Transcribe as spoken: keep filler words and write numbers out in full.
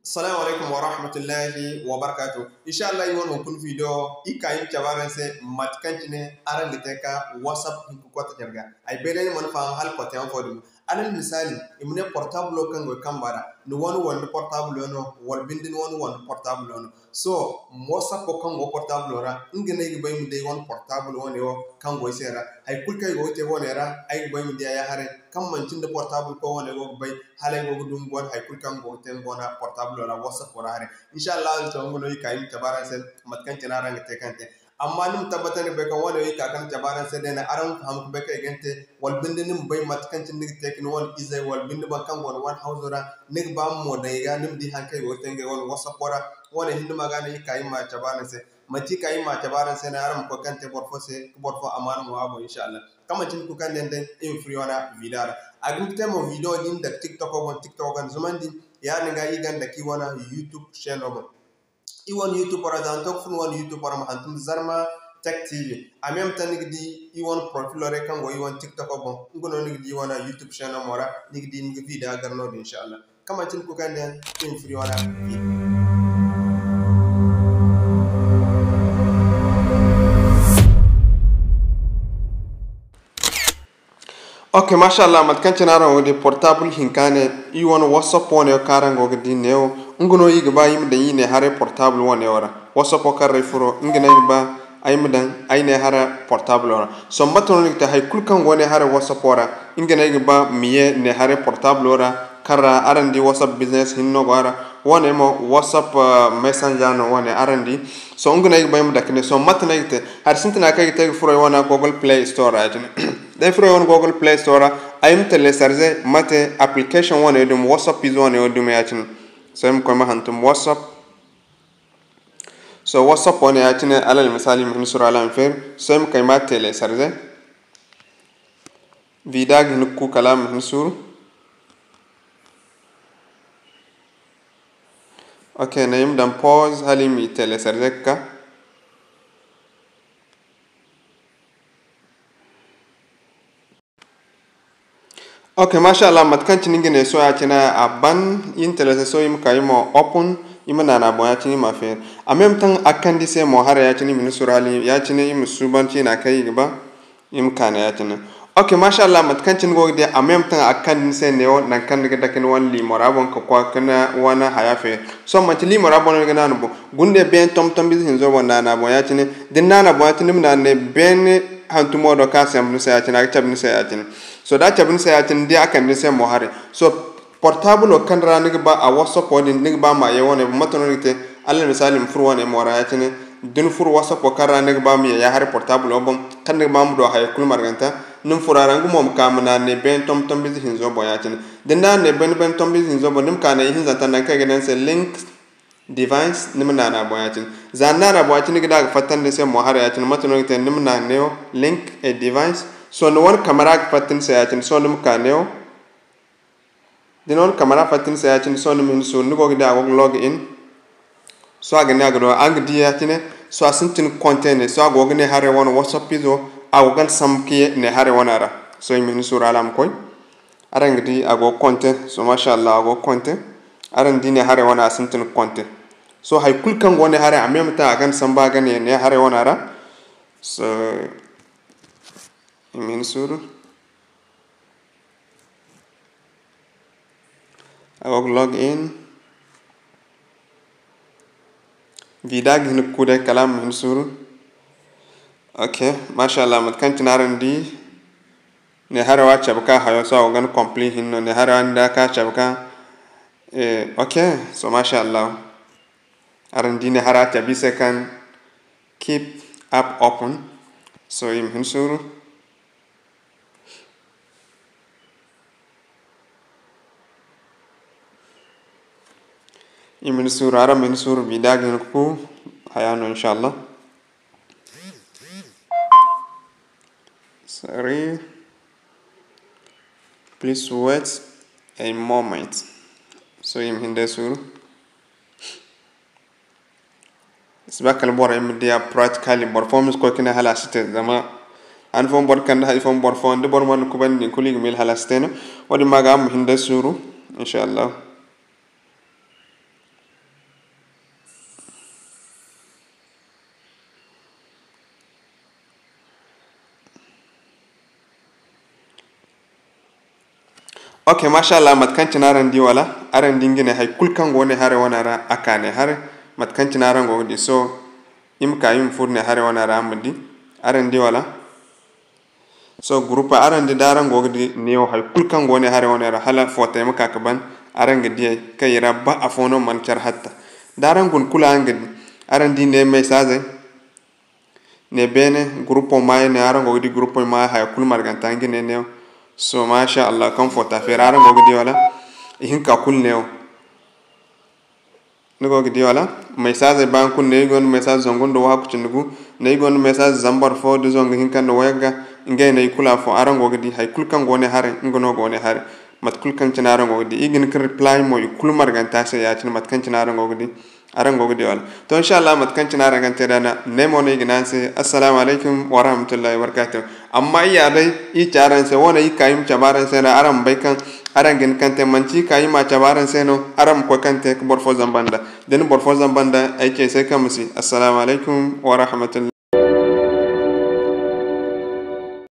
Assalamu alaikum wa rahmatullahi wa barakatuh. Insha Allah, i wane hunkuna video, i ka i ma cabe araŋ se mate kaŋ cine araŋ ga te ka WhatsApp hinka kotte care ga. Ay bay day ni mana faham hala kotte yaŋ fo din. Alal misali, i ma ne portable kaŋ go i kamba ra, ni wane wande portable no, wala binde ni wane wande portable no. So, WhatsApp kaŋ go portable ra, nga no ay ga bay ma di ay wane portable wane wo kaŋ go ay se ra. Hay kulu kaŋ ay go ga te wane ra, ay ga bay ma di a ya haray, kaŋ manti nda portable koy wane go ga bay, hala ay go ga du nga wane hay kulu kaŋ go ga te nga wane portable ra, WhatsApp ra haray. Insha Allah, to, nga no i ka i ma cabe araŋ se, mate kaŋ cine araŋ ga te kaŋ te. Amma ni ma tabbatandi bay kaŋ wane wo i ka kaŋ cabe araŋ se day no, araŋ ma faham ka bay kaŋ i ga ni te, wala binde ni ma bay mate kaŋ cine ni ga te ka ni wane izey, wala binde boro kaŋ go ni wane hawzo ra, ni ga ba mo daŋ i ga, ni ma di haŋ kaŋ i go ga te ngey wane WhatsApp ra. Wane hinne ma ga no i ka i ma cabe araŋ se. Manti i ka i ma cabe araŋ se no, araŋ ma koy kaŋ te boro fo se, ka boro fo amaana mo a boŋ, insha Allah. Kaŋ manti ni kulu kaŋ day, i ma furo i wane video ra. A ga hin ga te mo video din daŋ TikTok boŋ, TikTok ga ni zumandi, yaadin ga i ga ni daŋ ka i wane YouTube channel boŋ. I wane YouTube ra, za ni to ka fun wane YouTube ra, ma hantum Zarma Tech T V. A même temps ni ga di i wane profilo ra kaŋ go i wane TikTok boŋ. Nga no ni ga di i wane YouTube channel mo ra, ni ga di ni ga video gar no-din, insha Allah. Kaŋ manti ni kulu kaŋ day, i ma furo i wane video. Ok, masha Allah, mate kaŋ cine araŋ go ga di portable hinka ne, i wane WhatsApp wane kaŋ araŋ go ga di neewo, nga no i ga ba i ma daŋ i ne haray portable wane wo ra. WhatsApp kaŋ ra ay furo, nga no ay ga ba ay ma daŋ ay ne hara portable wo ra. Sohõ mate no ni ga te? Hay kulu kaŋ go ne hara WhatsApp wo ra, nga no ay ga ba ma ye ne haray portable wo ra, kaŋ ra araŋ di WhatsApp Business hinne no go a ra, wane mo WhatsApp, ah, Messenger no wane araŋ di. Sohõ nga no ay ga ba ay ma dake ne. Sohõ mate no ay ga te? Hari sintina kaŋ ay ga te, ay ga furo ay wane Google Play Store ra ya-cine. Da ay furo ay wane Google Play Store ra, ay ma télécharger mate application wane dumi, WhatsApp ize wane dumi ya-cine. Sohõ ay ma koy ma hantum WhatsApp. Sohõ WhatsApp wane ya-cine, alal misali, i ma hin suuru hala a ma feeri. Sohõ ay ma kay ma télécharger. Vida ga hin ga ku kala a ma hin suuru. Ok, ne i ma daŋ pause hala i ma i télécharger ga ka. Ok, masha Allah, mate kaŋ cine nga ne sohõ ya-cine a ban, i na télécharger, sohõ i ma ka i ma open, i ma naana boŋ ya-cine i ma a feeri. En même temps a ga kande i se mo haray ya-cine, i ma hin suuru hala ya-cine i ma suuban ciina kaŋ i ga ba. I ma ka ne ya-cine. Ok, masha Allah, mate kaŋ cine ni go ga di, en même temps a ga kande ni se neewo, nangu kaŋ ni ga dake ni wane liimo ra boŋ ka koy ka ni wane haya feeri. Sohõ manti liimo ra boŋ no ni ga naana boŋ. Guna ne beene tombi-tombi ize hinzo boŋ, naana boŋ ya-cine. Da ni naana boŋ ya-cine, ni ma naana ne beene hantumo do kaŋ a sambu ni se ya-cine, a ga cabe ni se ya-cine. Sohõ da a cabe ni se ya-cine, ni di a kande ni se mo haray. Sohõ portable kaŋ ra ni ga ba a WhatsApp wo din, ni ga ba ma ye wane boŋ, mate no ni ga te? Alal misali, ma furo wane mo ra ya-cine. Da ni furo WhatsApp wo kaŋ ra ni ga ba ma ye ya haray portable wo boŋ, kaŋ ni ga ba ma du a haya kulu marganta, ni ma furo a ra, nga mo ma ka ma naana ne beene tombi-tombi ize hinzo boŋ ya-cine. Da ni naana ne beene beene tombi ize hinzo boŋ, ni ma ka ne ihinzanta nangu kaŋ i ga ne ni se link device, ni ma naana boŋ ya-cine. Za ni naana boŋ ya-cine, ni ga di a ga fattandi ni se mo haray ya-cine, mate no ni ga te? Ni ma naana neewo link a device. Sohõ ni wane kamera ga fatta ni se ya-cine, sohõ ni ma ka neewo. Da ni wane kamera fatta ni se ya-cine, sohõ ni ma hin suuru, ni go ga di a go ga log in. Sohõ a ga ne a ga do, araŋ ga di ya-cine, sohõ a sintin ga konte ne, sohõ a go ga ne haray wane WhatsApp izo, a go ga ni sambu ka ye ne haray wane ra. Sohõ i ma hin suuru hala a ma koy. Araŋ ga di a go ga konte, sohõ masha Allah a go ga konte. Araŋ di ne haray wane a sintin ga konte. Sohõ hay kulu kaŋ go ne haray, en même temps a ga ni sambu a ga ne ne haray wane ra. Sohõ i ma hin suuru. A go ga log in. Vida ga hin ga ku day kala a ma hin suuru. Ok, masha Allah, mate kaŋ cine araŋ di, ne haray wo a cabe ka hayo, sohõ a go ga ni complete hinne no, ne haray wo ni da ka cabe ka, eh, ok, sohõ masha Allah. Araŋ di ne haray a cabe i se kaŋ keep app open. Sohõ i ma hin suuru. I ma ni suuru, araŋ ma ni suuru, vida ga hin ga ku haya no, inshallah. Sorry. Please wait a moment. Sohõ i ma hin day suuru. Si ba kala borey ma diya practically, boro fo ma si koy ka ne hala a si te, zama han fo boro kande hay fo boro fo, da boro mana kubandi din kulu i ga miila hala a si te no. Wo-din ma ga araŋ ma hin day suuru, inshallah. Ok, masha Allah, mate kaŋ cine araŋ di wala? Araŋ di nga ne hay kulu kaŋ go ne haray wane ra, a ka ne haray. Mate kaŋ cine araŋ go ga di, so, i ma ka, i ma furo ne haray wane ra, a ma di. Araŋ di wala? So, groupe, araŋ di, da araŋ go ga di neewo, hay kulu kaŋ go ne haray wane ra, hala footay ma ka ga ban, araŋ ga diyay kaŋ i ra ba afo no mana care hatta. Da araŋ guna kulu, araŋ ga di, araŋ di ne message, ne beene, groupe maayo ne, araŋ go ga di groupe maayo haya kulu marganta nga ne neewo. So, masha Allah, kaŋ foota feeri araŋ go ga di wala? Ihinka kulu neewo. Ni go ga di wala? Message ba kulu ne, i gonda message zangu nda waaku cindi gu, ne i gonda message zambar fo da zangu hinka nda wayagga, ngey no i kulu afo. Araŋ go ga di, hay kulu kaŋ go ne haray, nga no go ne haray. Mate kulu kaŋ cine araŋ go ga di, i ga hin ka reply mo i kulu marganta se ya-cine, mate kaŋ cine araŋ go ga di, araŋ go ga di wala? To, insha Allah, mate kaŋ cine araŋ ga te da na, ne mo no i ga ne araŋ se, assalamu alaikum wa rahmatullahi wa barakatuh. Amma i ya day, i ci araŋ se, wane i ka i ma cabe araŋ se no, araŋ ma bay kaŋ araŋ ga hin kaŋ te, manci i ka i ma cabe araŋ se no, araŋ ma koy kaŋ te ka boro fo zamba nda. Da ni boro fo zamba nda, ay ce ay se kaŋ ma si. Assalamu alaikum wa rahmatullahi.